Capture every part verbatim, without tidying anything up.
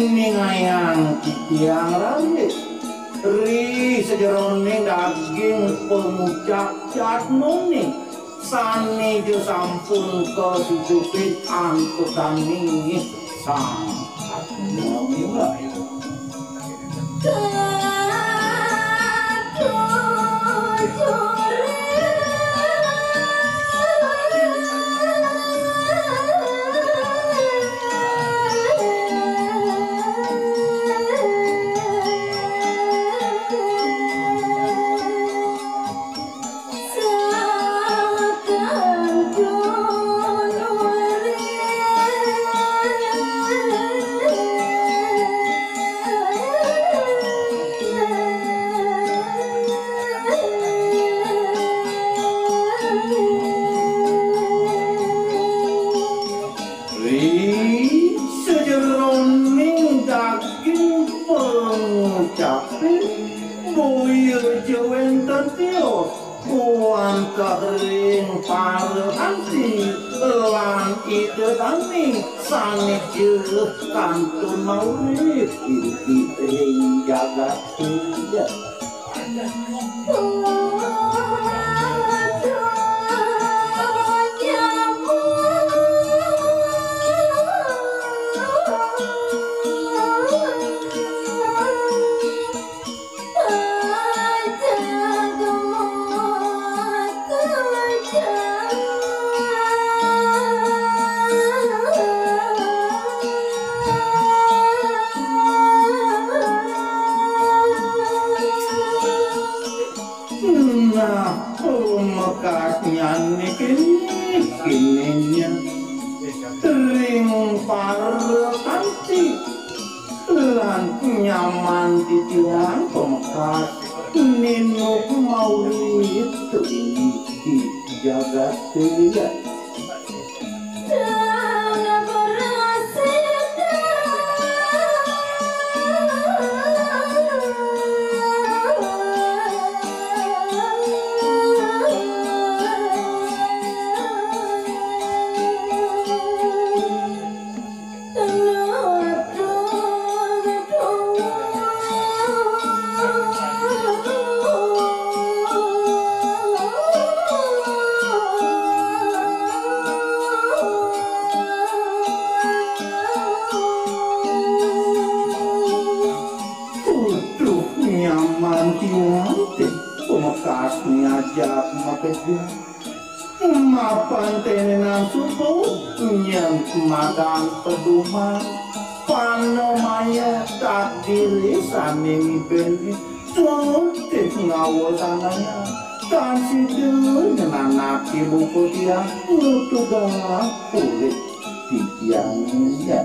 Ningayang titiang raris ri sajeroning daging pangucap jadmane, sane ja sampun kasucupin antuk daning Sang Atma. Ri sajeroning daging pangucape, boya ja wenten tios wantah ring para anti lan ida dane sane ja kantun maurip inti ring jagate. Nah, pamekasnyane kene, kene nya. Ring para anti lan nyaman titiang pamekas, ninuk maurip ring jagate. Uduh, nyaman tiang te pamekasne ajak makejang. Mapan tenenan suba nyen madan pedoman, panamaya takdire sane mibene, sutih ngawasanaya, tan sida ngenanake buka tiang nutugang urip titiange.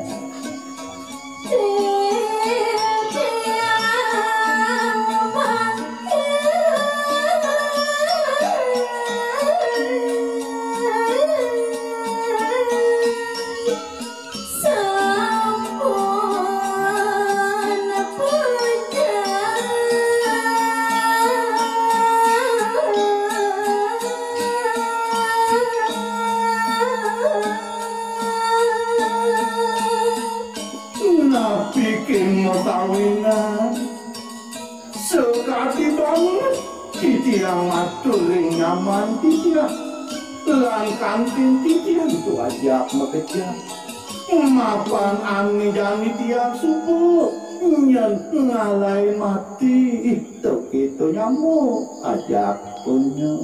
Napi king makawinan? Sakadi banget titiang matur ring nyaman titiang, lan kantin titiang to ajak makejang. Mapan ane jani tiang suba, nyen ngalai mati, to kita nyama ajak punya.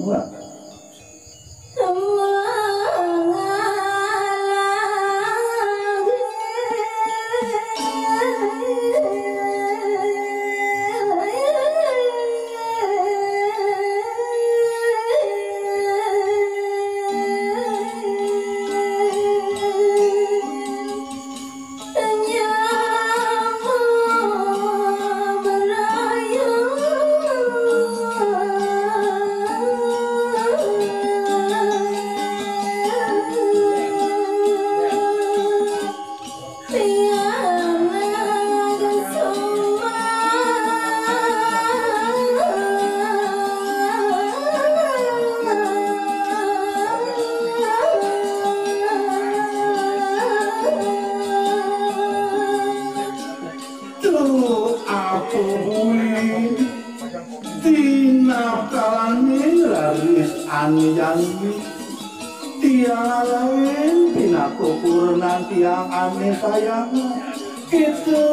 Apa buin? Dinakalané raris ane jani. Tiang lain pinaka kurenan tiang ane sayang. Kita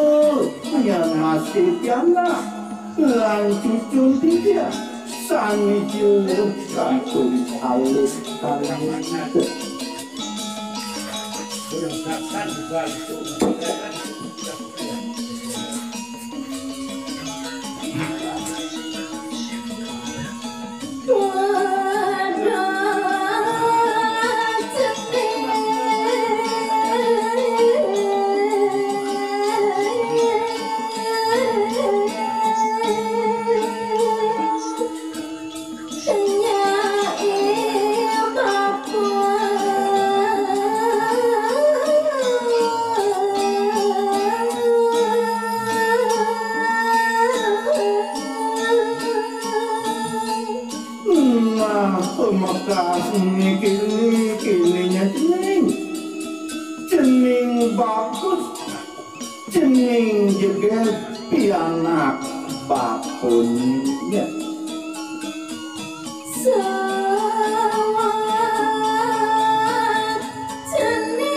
nyen masih pianak lan cucun tiang sami jauh kantun alit-alit. Nah, pamekas niki, niki, niki, cening. Cening bagus, cening jegég pianak bapané. Sawat cening.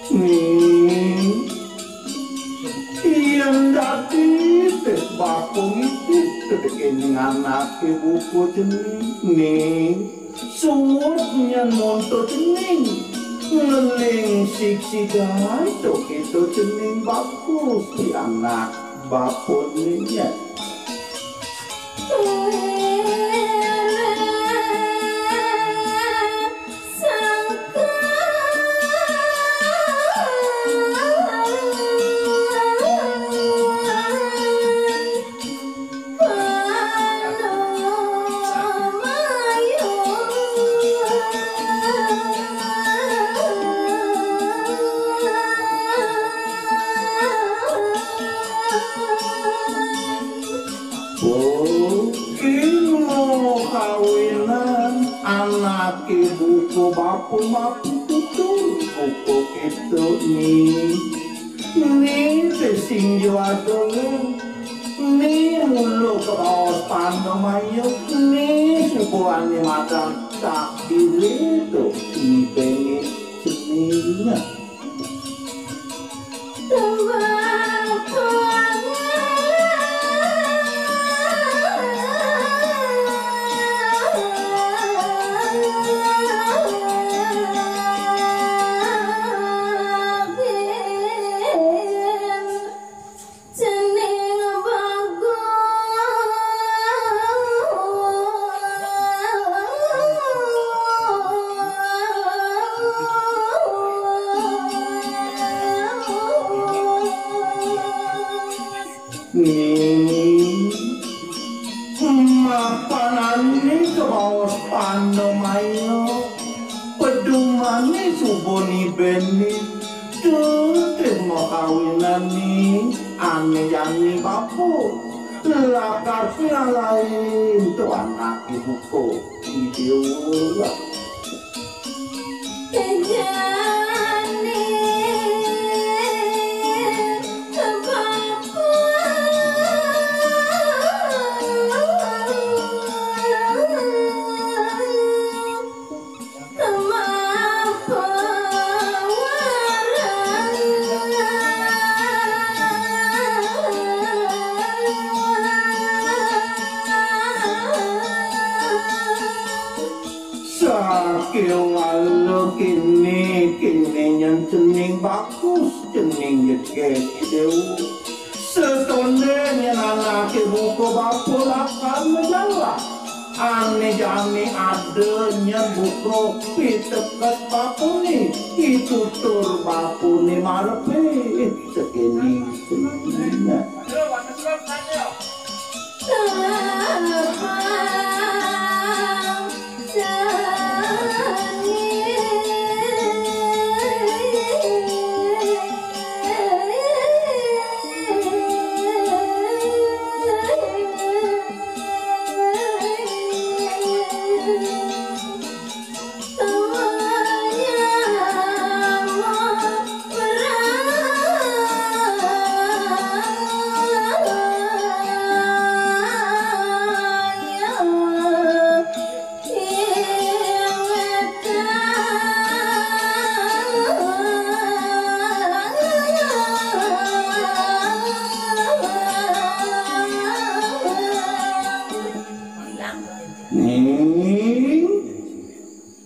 Ning, yén dadi tis bapa ngidih tetegening anaké buka cening, ning, suud nyen nuntut cening, ngeling sigsigan to kéto cening bagus di anak bapané nyén. Oh, ing makawinan anaké buka bapa mapitutur, buka kéto ni. Ni sing juara, ni mula kabaos pandemaya, ni suba ané madan takdiré to ni bengé cening. Cening bagus. Ning, mapanané kabaos pandemaya, pedumané suba nibénin, tur té makawinan ni ané jani bapa, lakar ngalahin to anaké buka. I Déwa. Jani bapa. Sakéwala kéné, kéné nyén cening bagus, cening jegég, Déwa. Satondén nyén anaké buka bapa lakar majalan. Ané jani ada nyén buka piteket bapané, pitutur bapané marepé tekéning Cening. Ning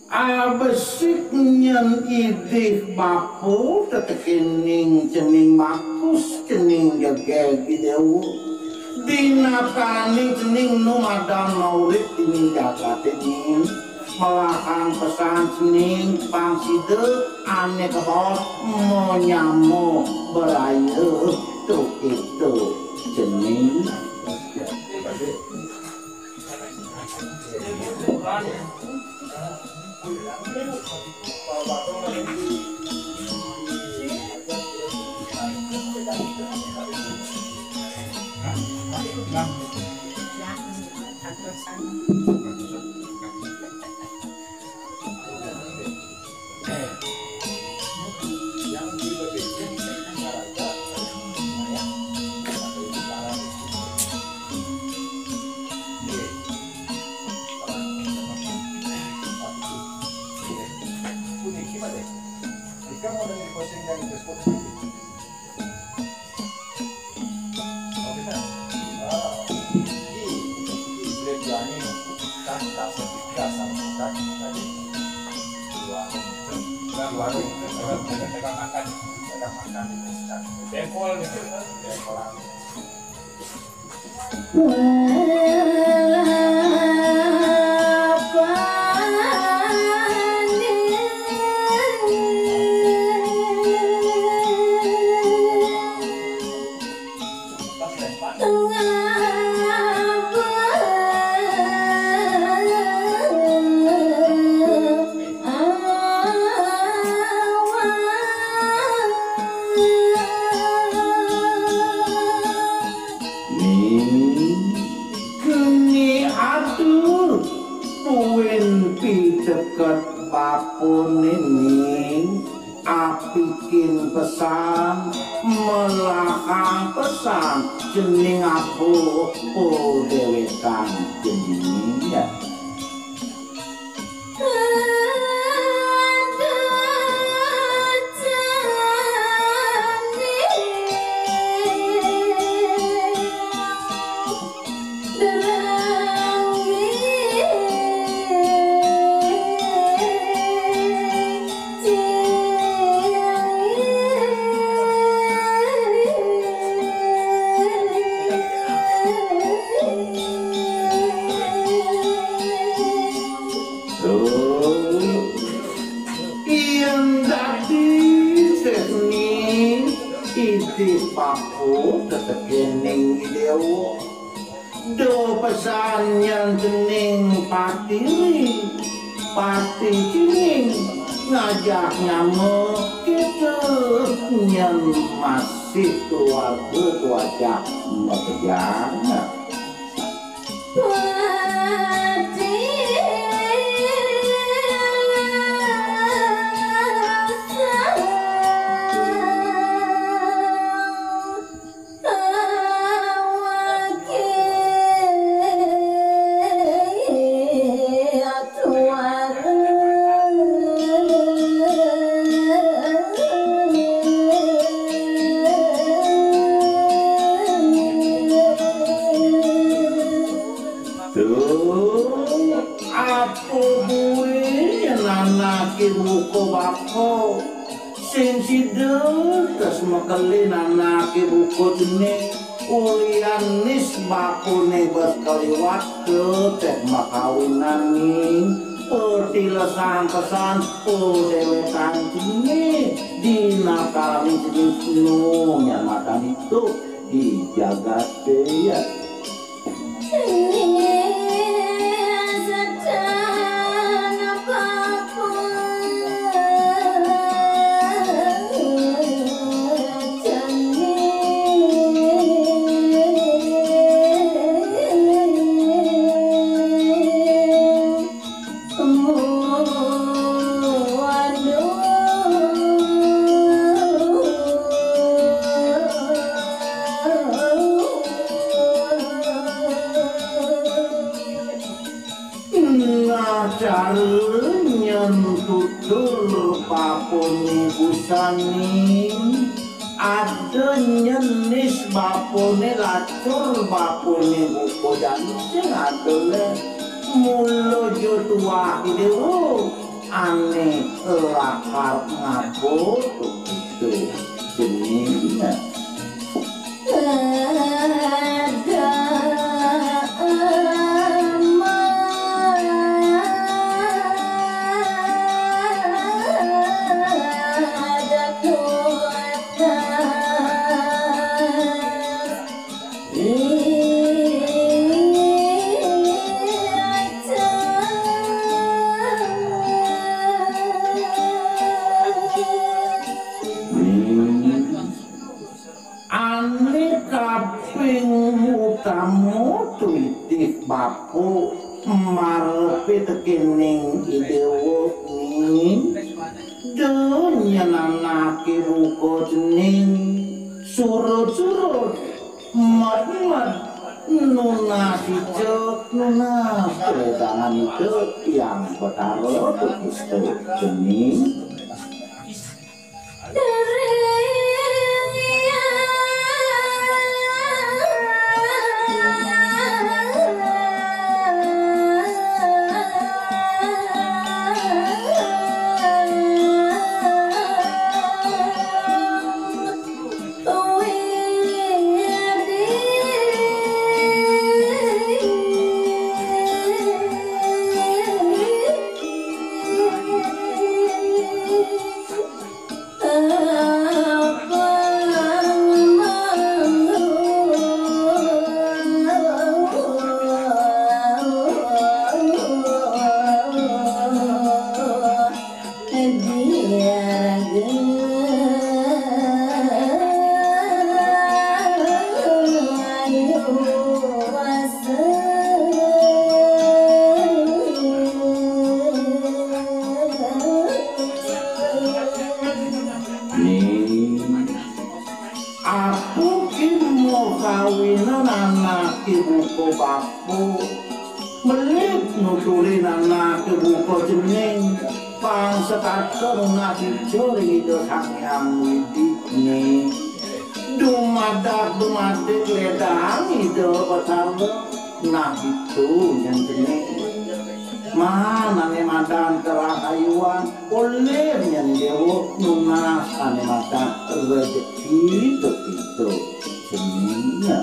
abesik nyén idih bapa tetekéning Cening Bagus, Cening jegég Idéwa. Dinakané Cening nu madan maurip dini jagaté ning. Melahang pesan Cening pang sida ané kebaos manyama braya tuh itu Cening. Ning keni atur buin piteket bapané ning. Apikin pesan, melahang pesan, Cening apa padéwékan Cening ya. Tuh, yén dadi seni idih bapa tetekéning Idéwa. Da pesan nyén Cening patiri, pati Cening ngajak nyama kita nyén masih keluarga tu ajak makejang. Tuh, apa buin anaké buka bapa, sing sida tresna makelin anaké buka cenik. Ulian nis bapuné bes kaliwat, teu téh makawinan ning. Petilesang pesan, pedéwékan cenah dina kalaning cenah nu nyamatan itu di jagat téh. Nah, cara nyén tutur bapuné busaning, ada nyén nis bapuné lacur bapuné buko jani sing ada lé. Mula ja tuah idé, oh, ané lakar ngabut itu jenengna. Ané kaping utama titih bapu marepi tekéning idéwa ning. Duh, nyén anaké buka cening, surut-surut, met-met, nunas icuk, nunas kedatangan icuk, Hyang Betara Bekista cening. Ning, aku ki mau kawinan anaké buka bapu. Melit nutulin anaké buka cening. Pang setata nunas icuk ring Ida Sang Hyang Widhi ning. Dumadak dumadik ledang Ida Betara. Nah, itu nyén cening. Maan ané madan kerahayuan, polih nyén déwa nunas ané madan rejeki tepito ceningnya.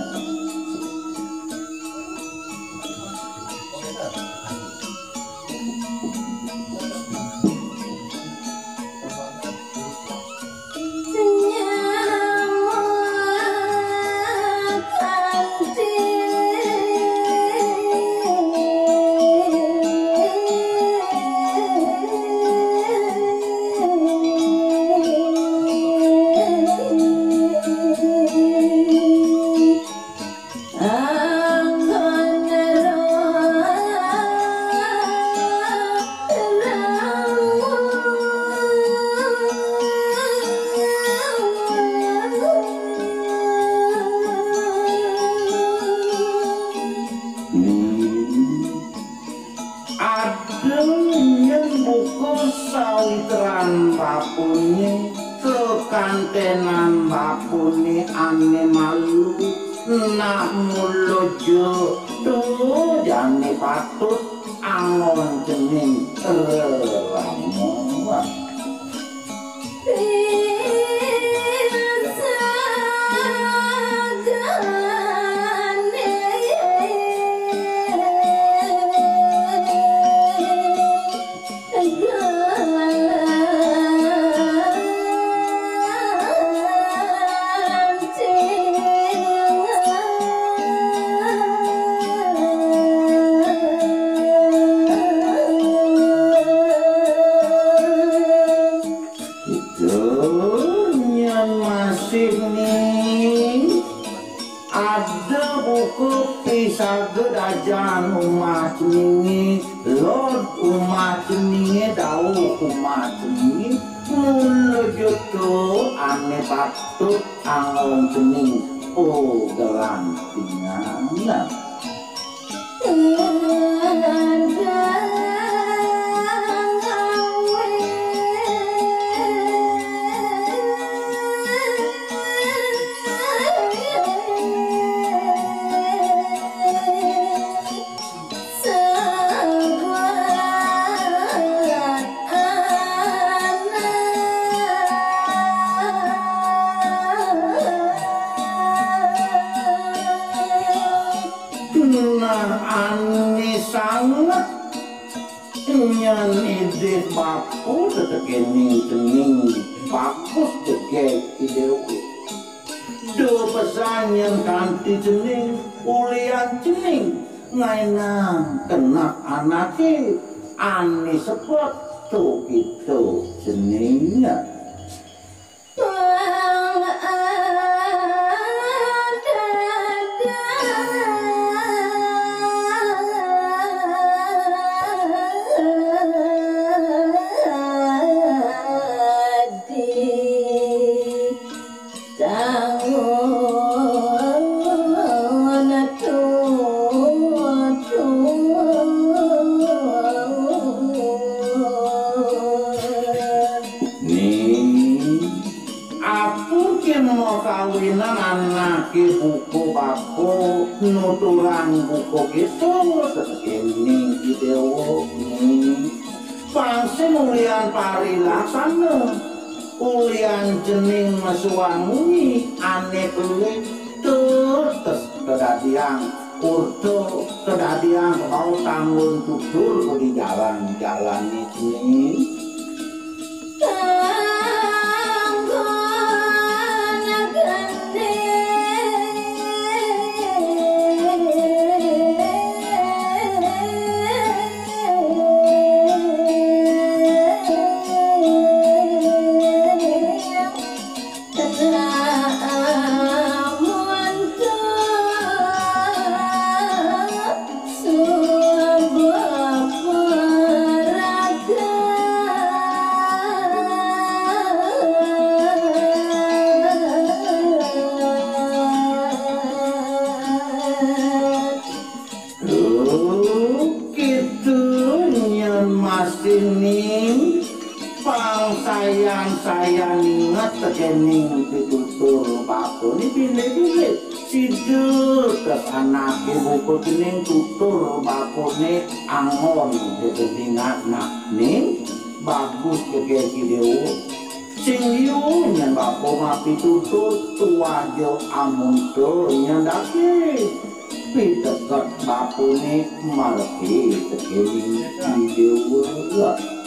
Ada nyén buka sawitran bapuné, kekantenan bapuné ané malu, nak mula ja, duh, jani patut angon cening rerama. Cening, ada buka pisaga dajan umah ceningé, lod umah ceningé, dauh umah ceningé, mula ja to ané patut anggon cening, oh, gelantingan. Nah, ané sanget nyén idih bapa tetekéning cening bagus jegég idéwé. Duh pesan nyén kanti cening, ulian cening ngaénang keneh anaké ané sepet to kéto cening. Ning, atur kén makawinan anaké buka bapa nuturang buka kéto tetekéning idéwé, ning. Pang sing ulian parilaksana, ulian cening masuan munyi ané pelit, tetes kadadiang urta, kadadiang kebau tanggun tutur di jalan-jalané cening. Duh, kéto nyén masih ning, pang sayan-sayan inget tekéning pitutur bapané, bilih-bilih sida tes anaké buka cening tutur bapané anggon gegendingan, nah, ning, bagus jegég idéwé. Sing liu nyén bapa mapitutur, tuah ja amonto nyén daging. Piteket bapané margi tekéning idéwé.